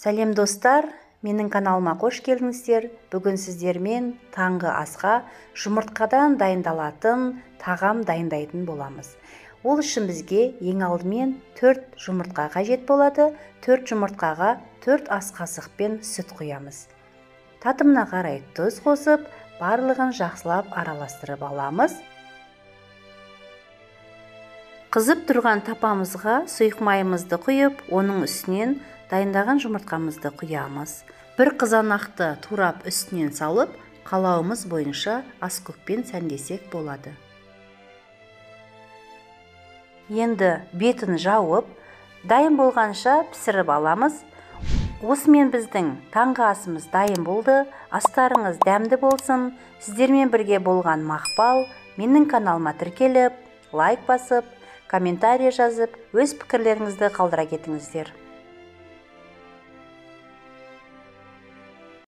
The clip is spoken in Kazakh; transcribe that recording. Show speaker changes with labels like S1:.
S1: Сәлем достар, менің каналыма қош келдіңіздер. Бүгін сіздермен таңғы асқа жұмыртқадан дайындалатын тағам дайындайтын боламыз. Ол үшін бізге ең алдымен 4 жұмыртқа қажет болады. 4 жұмыртқаға 4 ас қасықпен сүт құямыз. Татымына қарай тұз қосып, барлығын жақсылап араластырып аламыз. Қызып тұрған тапамызға сұйық майымызды құйып, оның үстінен дайындаған жұмыртқамызды құямыз. Бір қызанақты турап үстінен салып, қалауымыз бойынша аскөкпен сәндесек болады. Енді бетін жауып, дайын болғанша пісіріп аламыз. Осымен біздің таңғы асымыз дайын болды. Астарыңыз дәмді болсын. Сіздермен бірге болған Мақпал. Менің каналыма тіркеліп, лайк басып, комментарий жазып, өз пікірлеріңізді қалдыра кетіңіздер.